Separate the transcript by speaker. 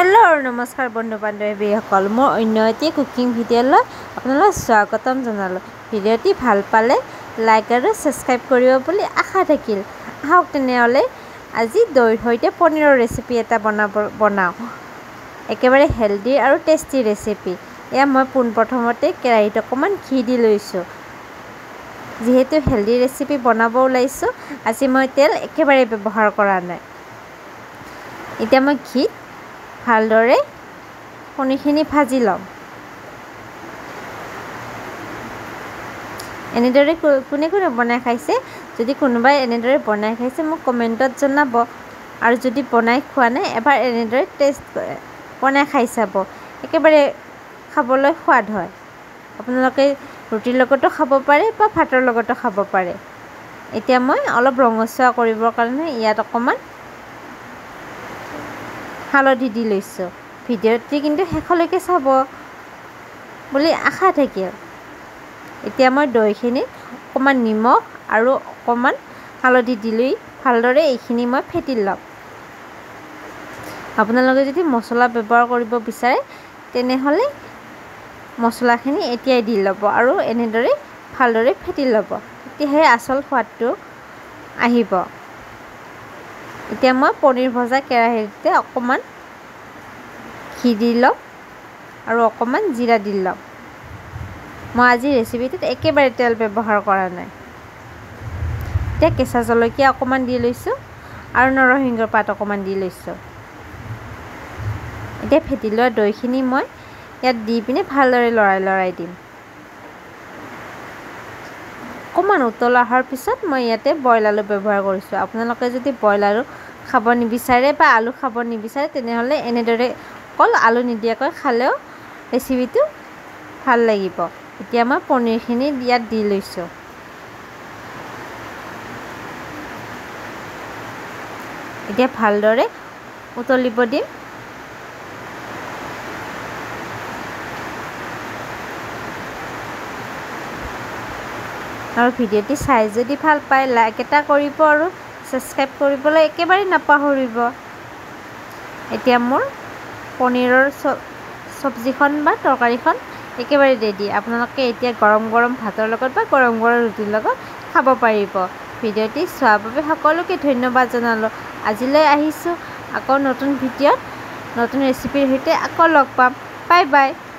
Speaker 1: Hello' আৰু নমস্কাৰ বন্ধু বান্ধৱীসকল, মোৰ অন্য এটি কুকিং ভিডিঅ'লৈ আপোনালোক স্বাগতম জনালোঁ। ভিডিঅ'টি ভাল পালে লাইক আৰু ছাবস্ক্ৰাইব কৰিব বুলি আশা থাকিল। আহক তেনেহ'লে আজি দৈৰ সৈতে পনীৰৰ ৰেচিপি এটা বনাওঁ, একেবাৰে হেল্ডি আৰু টেষ্টি ৰেচিপি। এয়া মই পোনপ্ৰথমতে কেৰাহীত অকণমান ঘি দি লৈছোঁ। যিহেতু হেল্ডি ৰেচিপি বনাব ওলাইছোঁ, আজি মই তেল একেবাৰে ব্যৱহাৰ কৰা নাই। এতিয়া মই ঘিত ভালদৰে পনীৰখিনি ভাজি ল'ম। এনেদৰে কোনে কোনে বনাই খাইছে? যদি কোনোবাই এনেদৰে বনাই খাইছে মোক কমেণ্টত জনাব। আৰু যদি বনাই খোৱা নাই, এবাৰ এনেদৰে টেষ্ট বনাই খাই চাব, একেবাৰে খাবলৈ সোৱাদ হয়। আপোনালোকে ৰুটিৰ লগতো খাব পাৰে বা ভাতৰ লগতো খাব পাৰে। এতিয়া মই অলপ ৰঙচুৱা কৰিবৰ কাৰণে ইয়াত অকণমান হালধি দি লৈছোঁ। ভিডিঅ'টি কিন্তু শেষলৈকে চাব বুলি আশা থাকিল। এতিয়া মই দৈখিনিত অকণমান নিমখ আৰু অকণমান হালধি দি লৈ ভালদৰে এইখিনি মই ফেটি ল'ম। আপোনালোকে যদি মছলা ব্যৱহাৰ কৰিব বিচাৰে তেনেহ'লে মছলাখিনি এতিয়াই দি ল'ব আৰু এনেদৰে ভালদৰে ফেটি ল'ব, তেতিয়াহে আচল সোৱাদটো আহিব। এতিয়া মই পনীৰ ভজা কেৰাহীতে অকণমান ঘি দি ল'ম আৰু অকণমান জিৰা দি ল'ম। মই আজি ৰেচিপিটোত একেবাৰে তেল ব্যৱহাৰ কৰা নাই। এতিয়া কেঁচা জলকীয়া অকণমান দি লৈছোঁ আৰু নৰসিংহৰ পাত অকণমান দি লৈছোঁ। এতিয়া ফেটি লোৱা দৈখিনি মই ইয়াত দি পিনে ভালদৰে লৰাই লৰাই দিম। অকণমান উতল অহাৰ পিছত মই ইয়াতে বইল আলু ব্যৱহাৰ কৰিছোঁ। আপোনালোকে যদি বইল আলু খাব নিবিচাৰে বা আলু খাব নিবিচাৰে তেনেহ'লে এনেদৰে অকল আলু নিদিয়াকৈ খালেও ৰেচিপিটো ভাল লাগিব। এতিয়া মই পনীৰখিনি ইয়াত দি লৈছোঁ। এতিয়া ভালদৰে উতলিব দিম। আৰু ভিডিঅ'টি চাই যদি ভাল পায় লাইক এটা কৰিব আৰু ছাবস্ক্ৰাইব কৰিবলৈ একেবাৰে নাপাহৰিব। এতিয়া মোৰ পনীৰৰ চব্জিখন বা তৰকাৰীখন একেবাৰে ৰেডি। আপোনালোকে এতিয়া গৰম গৰম ভাতৰ লগত বা গৰম গৰম ৰুটিৰ লগত খাব পাৰিব। ভিডিঅ'টি চোৱাৰ বাবে সকলোকে ধন্যবাদ জনালোঁ। আজিলৈ আহিছোঁ, আকৌ নতুন ভিডিঅ'ত নতুন ৰেচিপিৰ সৈতে আকৌ লগ পাম। Bye bye.